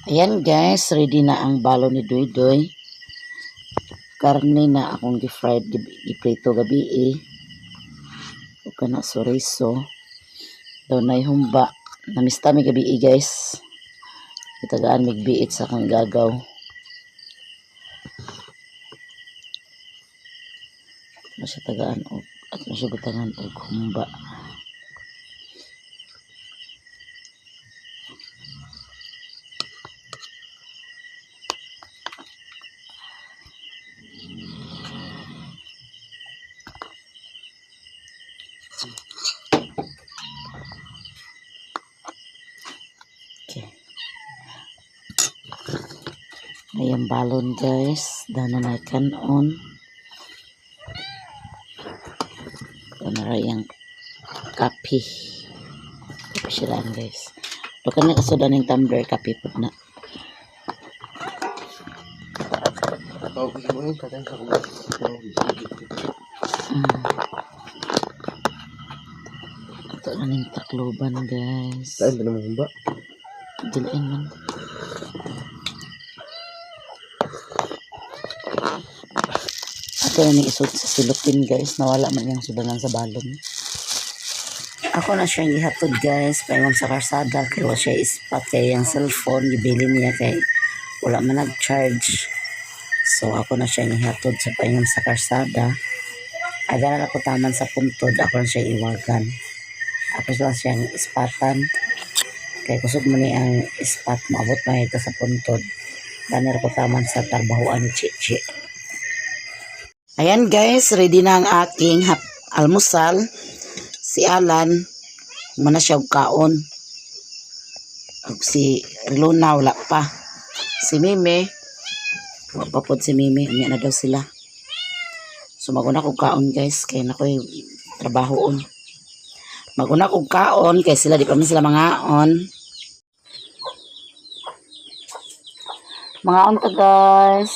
Ayan guys, ready na ang balon ni Duy Duy. Karne na akong gi-fried, giprito gabi eh. Ug kana chorizo. Dunay humba. Namista mi gabi eh, guys. Gitagaan mig biit sa akong gagaw. Ato na siya tagaan og ato na siya butangan og humba. Okay. Ayan balon guys. Dana na kanon. Dana ra iyang kape. Kape siya lang guys. Dukan na kasudan ng tumbler, kape pud na. Tawag mo yun, tatay sa kumot. Ito na ning takloban guys. Saan ba naman ba? Dilain man. Ato na ning isod sa silupin guys. Nawala man yung sudanan sa balon. Ako na siyang gihatod guys. Paingon sa karsada. Kay wa siya ispat kay ang cellphone. Gibili niya kay wala man nag-charge. So ako na siyang gihatod sa paingon sa karsada. Aga na ako taman sa puntod. Ako na siya iwagan. Ako lang siyang ispatan. Kay kusog man ni ang ispat, maabot man ito sa puntod. Daner ko taman sa tarbahuan ni Chichi. Ayan guys, ready na ang aking almusal. Si Alan, muna siya og kaon. Ug si Luna wala pa. Si Mime, wala pa pod si Mime, unya na daw sila. So maguna kog kaon guys, kay nakoy trabahoon. Maguna kog kaon kay sila di pa man sila mangaon. Mangaon ta guys.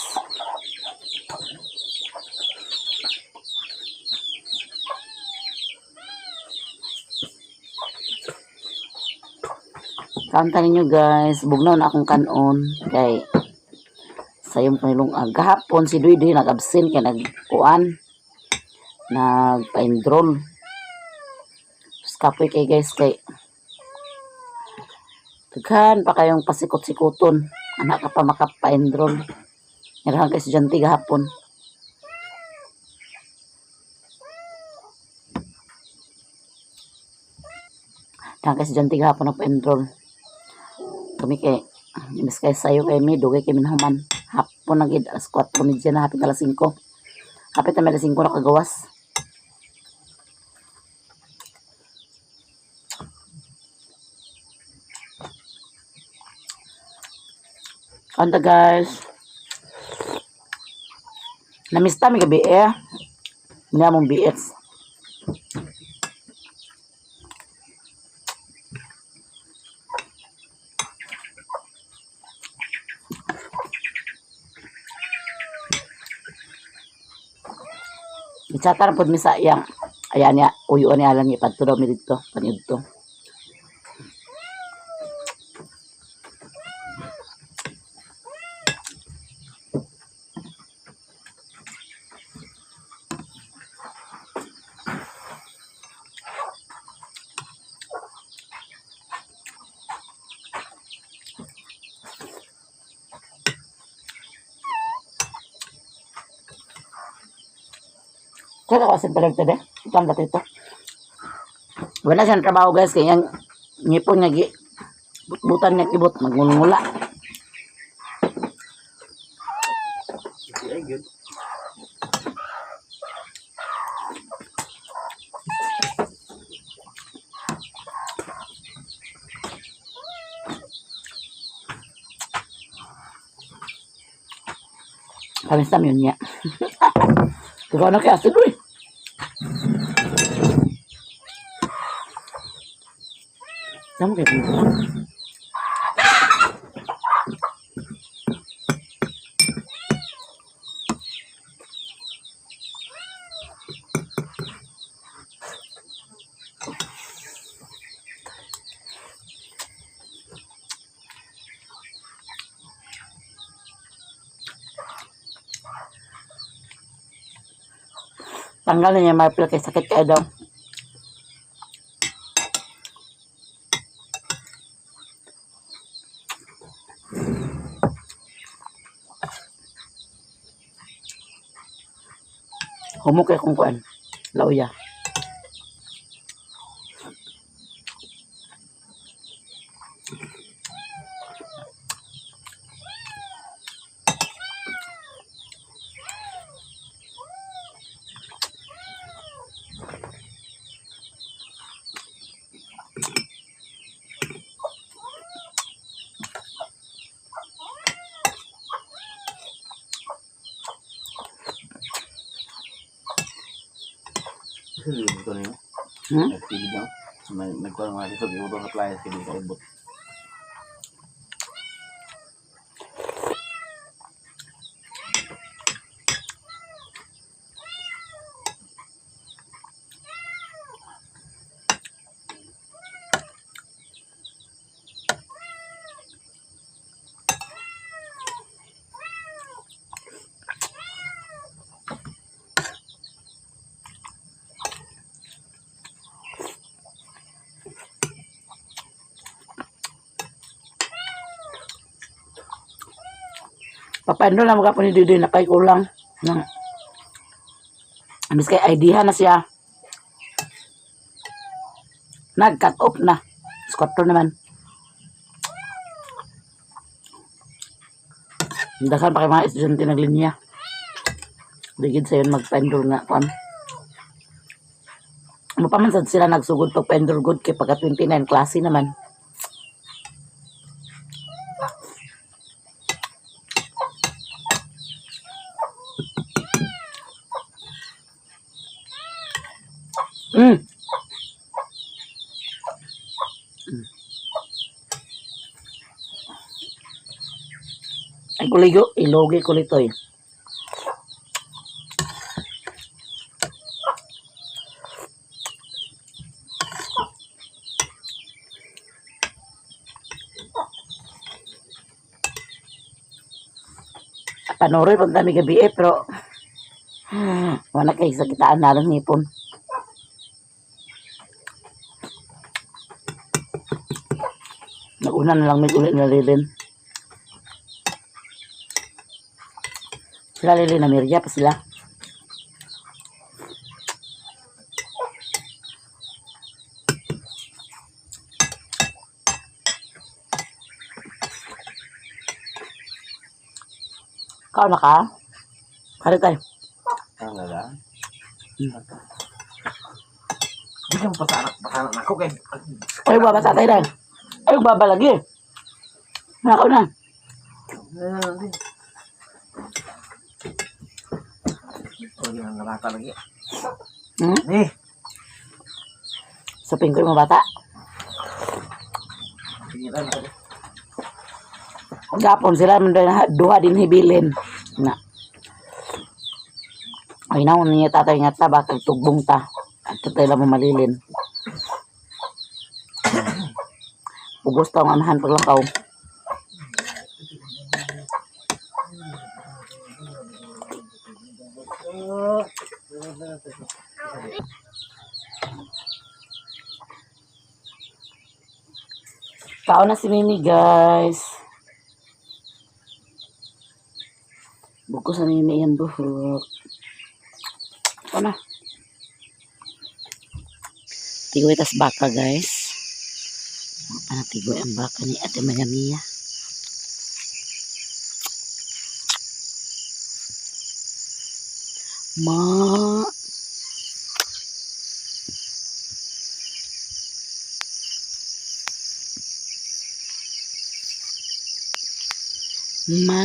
Kaon ta ninyo guys. Bugnaw na akong kanon kay sayom ko nilong gahapon si Duy Duy nag-absent kay nagkuan, nagpa-enroll. Tapos kapoy kay guys kay daghan pa kayong pasikot-sikoton. Anak ka pa makapa-enroll. Nirahan kay estudyante gahapon. Daghan kay estudyante gahapon nagpa-enroll. Kami kay imbes kay sayo kay mi dugay kay minhuman. Hapon na gid alas 4:30 na, hapit alas 5. Hapit na may alas 5 na kagawas. Kanta guys. Namista mi gabi eh. Nga mong BX. Itsata na pod mi sa iyang ayan niya, uyo ni Alan niya, padto daw mi didto, paniudto. Kaya ako sa tabi, itang dati ito. Wala siyang trabaho guys, kaya ang ngipon niya, butan niya kibot, magngulngula. Ay, good. Pamisam yun niya. Ikaw na kaya, sige. Sama kayo dito. Tanggal na niya marpil kay sakit kay daw. Humok kay kung kuan. Lauya. Kasi dito niyo. Hmm? Nagtigid na. Nagkuha nga dito. Giwdo sa playa. Sige, kaibot. Papando lang mga ni Didi na kay kulang. Nang Amis kay idea na siya. Nag-cut off na. Squatter naman. Daghan pa kay mga estudyante naglinya. Ligid sayon magpendol nga kwan. Mapaman sad sila nagsugod pag pendol good kay pagka 29 klase naman. Ay kuligo, ilogi kulitoy. Panoroy pag dami gabi eh, pero wala kay sa kitaan na lang ngipon. Naguna na lang may ulit na lilin. Sila lilin na mirya pa sila. Kao na ka? Kari tayo. Ang lala. Di ka pasanak, pasanak na ako kay. Ay, baba sa tayo dahil. Ay, baba lagi. Nakaw na. Oh, yung mga bata lagi. Hmm? Eh, Supin ko yung mga bata. sige lang. Gapon sila man duha din hibilin. Na. Ay na niya tatay nga ta baka tugbong ta. At tatay lang mo malilin. Pugos ta ang anahan paglakaw. Tao na si Mimi, guys. Bukos na Mimi yan buhok. Ito na. Tigoy tas baka, guys. Mga panatigoy ang baka ni Ate Maria Mia. Ma. Ma.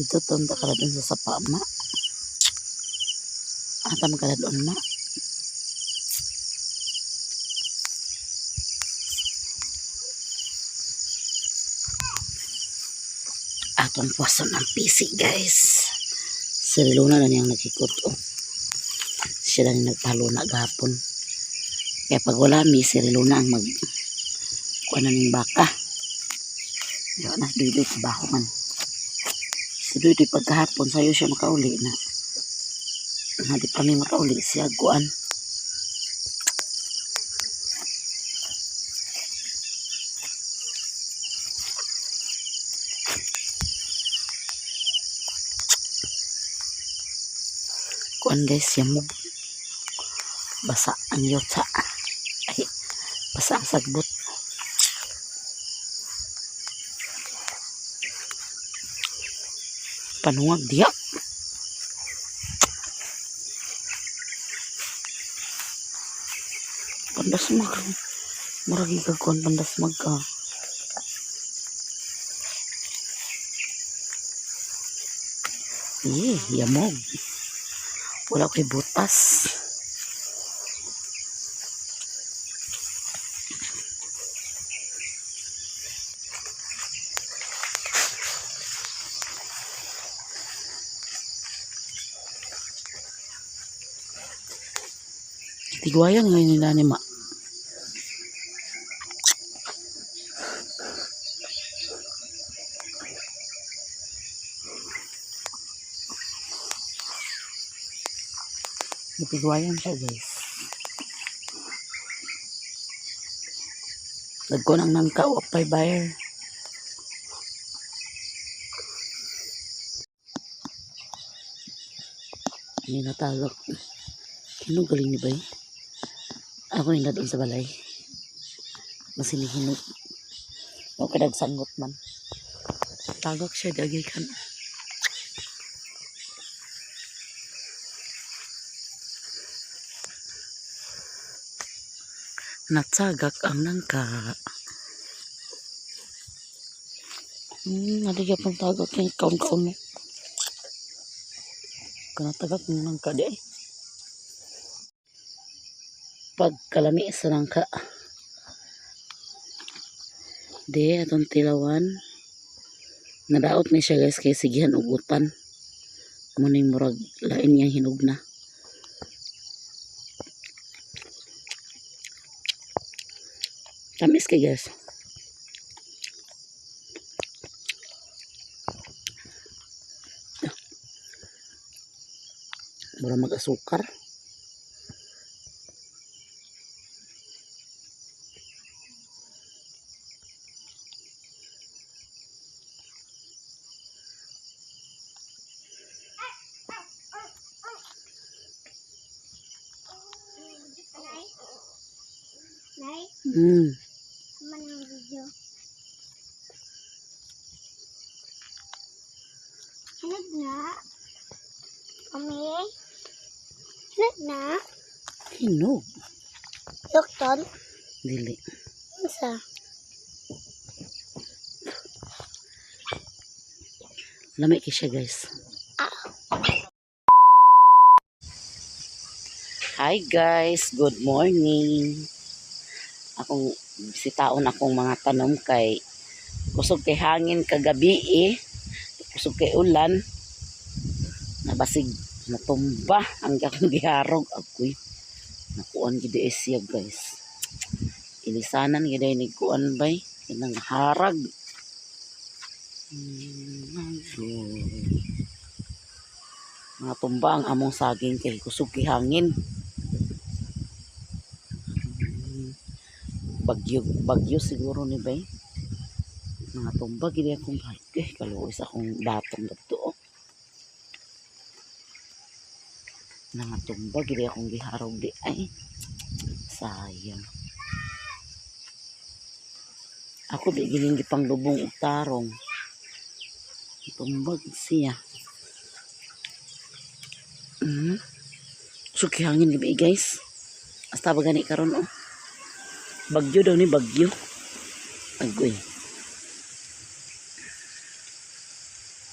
Dito tonta ka na dun sa sapa, ma. Ata man ka na doon, ma. Atong puwason ng PC, guys. Si Luna na niyang nagkikot, oh. Siya lang yung nagpaluna gahapon. Kaya pag wala mi, si Luna ang mag kuha na ng baka. Yo na si Duy trabaho man. Si Duy pagkahapon sayo siya makauli na. Nga di pa mi makauli siya kuan. Kuan guys, yamog. Basa ang yotsa. Ay, basa ang sagbot. Panuwag diya. Pandasmag. Murag ikakuan pandasmag ka. Eh, yamog. Wala ko'y butas. Tigwayan ngayon nila ni Ma. Tigwayan siya, guys. Nagkunang nang kaupay buyer. Hindi natagak. Hinog galing ni Bay. Ako nila doon sa balay. Masinihinog. O kadagsangot man. Tagak siya, dagay ka na. Natsagak ang nangka. Naligap ng tagak yung kaon-kaon mo. Kanatagak ng nangka di ay. Pagkalami sa nangka. Di, atong tilawan. Nadaot ni siya guys kay sigihan og utan. Muning murag lain niyang hinog na. Tamis kay guys. Mura mag-asukar. Nay? Nay? Man ang video. Hinog na. Mami? Hinog na. Hinog. Doktor? Dili. Unsa? Lamay kay siya guys. Hi guys, good morning. Akong bisitaon akong mga tanom kay kusog kay hangin kagabi eh. Kusog kay ulan. Nabasig natumba ang akong giharog ako'y nakuan gid eh siya guys. Ilisanan gid ni kuan bay kinang harag. Mga tumba ang among saging kay kusog kay hangin. Bagyo, bagyo siguro ni bay. Mga tumba gid akong eh kaluoy sa akong batong dadto. Oh. Mga tumba gid akong giharog di ay. Sayang. Ako di gining gipanglubong og tarong. Tumbag siya. Suki hangin gabi guys. Hasta ba gani karon oh. Bagyo daw ni bagyo. Agoy.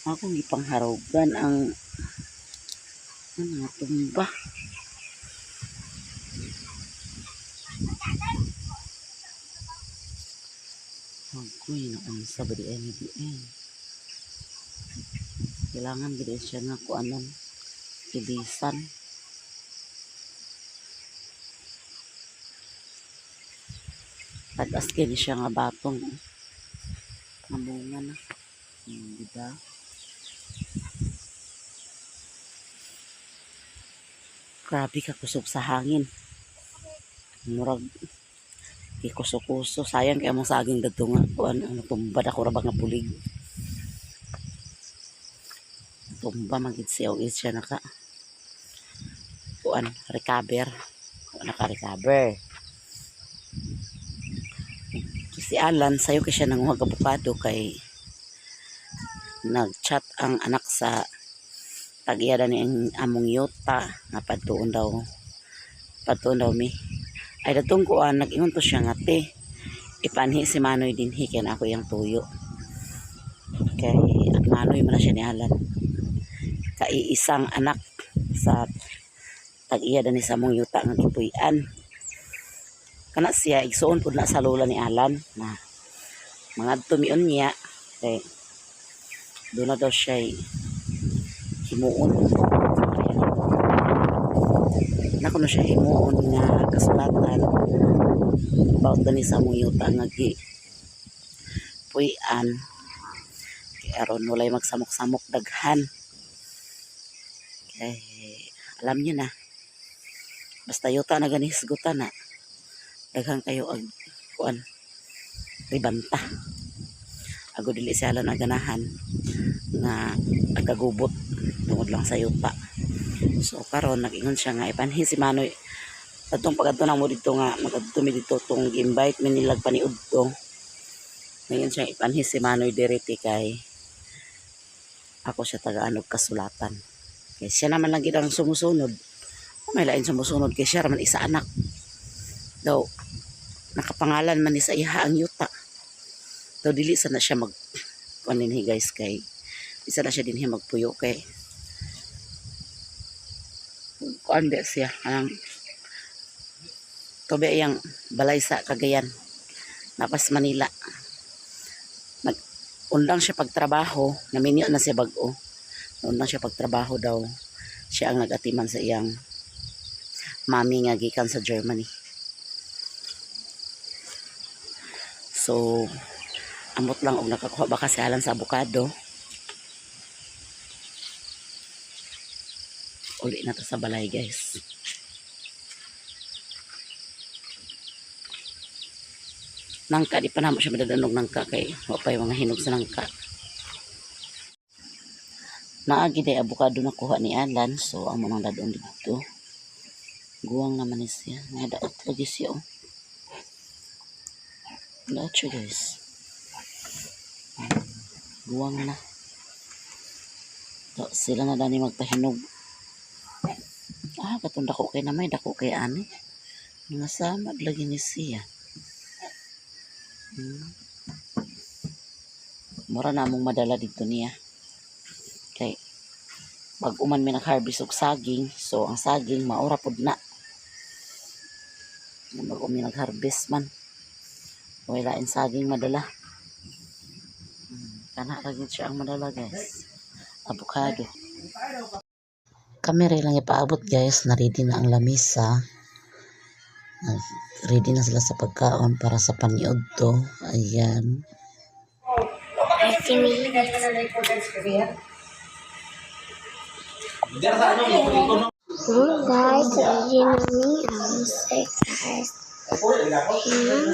Akong gipangharugan ang mga tumba. Agoy, naunsa ba di ay ni di ay. Kailangan gid siya nga kuanon. Ilisan. Tagas kini siya nga batong. Oh. Namunga na. Diba? Grabe ka kusog sa hangin. Murag ikuso-kuso. Sayang kay among saging dadto nga kuan, ano, tumba na ko ra ba nga bulig. Tumba man gid siya og siya naka kuan, recover. Naka-recover. Si Alan sayo kay siya nanguha og abukado kay nag-chat ang anak sa tag-iya ni ang among yuta nga padtuon daw mi ay datong kuan. Nag-ingon to siya nga, "Te, ipanhi si Manoy dinhi kay na ako iyang tuyo," kay ang Manoy man na siya ni Alan, kaiisang anak sa tag-iya dani sa among yuta nga gipuy-an. Kana siya igsuon pud na sa lola ni Alan na mangadto miun niya kay doon na daw siya himuon na kuno siya himuon nga kasulatan about dani sa among yuta nga gi puy-an kay aron walay magsamok-samok daghan, kay alam niyo na, basta yuta na gani hisgutan na daghan kayo ag kuan, ribanta. Ago dili siya na ganahan nga agkagubot tungod lang sa yuta. So karon nag-ingon siya nga ipanhi si Manoy atong pag-adto na mo dito nga magadto mi dito tong gi-invite mi nilag paniudto. Ngayon siya ipanhi si Manoy diri kay ako siya tagaan og kasulatan kay siya naman lang gid ang sumusunod. May lain sumusunod kay siya raman isa anak daw, nakapangalan man ni sa iha ang yuta daw. Dili sa na siya mag kuan dinhi guys, kay isa na siya dinhi magpuyo kay kuan ba siya ang tobe iyang balay sa Cagayan napas Manila. Nag undang siya pagtrabaho, naminyo na siya bag-o, undang siya pagtrabaho daw, siya ang nagatiman sa iyang mami nga gikan sa Germany. So amot lang og nakakuha ba kasi alan sa abukado. Uli na to sa balay guys. Nangka, di pa namo siya madadanog nangka kay wa pa yung mga hinog sa nangka. Naagi day abukado nakuha ni Alan, so amo nang dadon dito. Guwang naman ni siya nga daot lagi siya, oh. Daot siya guys. Guwang na. So, sila na dani magpahinog. Ah, katong dako kay namay, dako kay ani. Mga samad lagi ni siya. Mura na among madala dito niya. Kay pag uman mi nag-harvest og saging, so ang saging maura pud na. Pag mi nag-harvest man, wala lain saging madala. Kana ra gyud siya ang madala guys. Avocado. Kami rin lang ipaabot guys, na ready na ang lamisa. Ready na sila sa pagkaon para sa paniud to. Ayan. 30 minutes. Oh, guys, ready na mi ang sick guys. Ayan.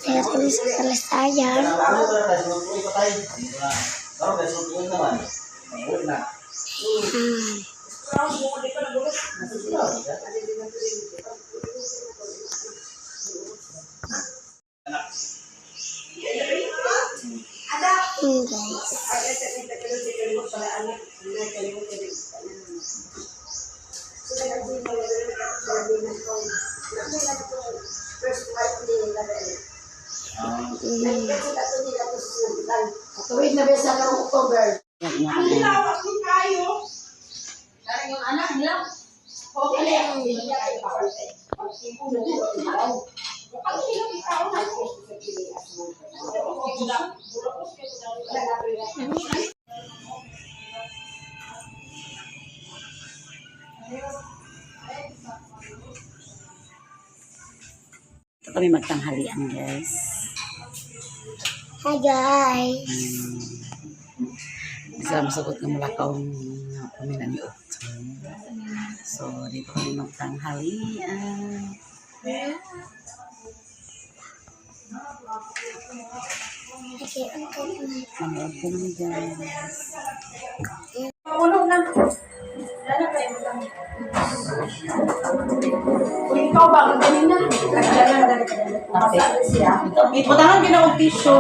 Kaya kami sa kalasayan. Ayan. Ayan, guys. Tuwid na besa karong October. Ayan. Yung anak nila. Okay. Ito kami magtanghalian guys. Hi guys. Isa masagot nga mulakaw nga kami na ni Otto. So, dito kami magtanghalian. Okay, okay. Manood kami, guys. Ulo na. Wala pa yung Kung ikaw ba, ang galing na. Nagdala na. Siya. Iputangan gina og tissue.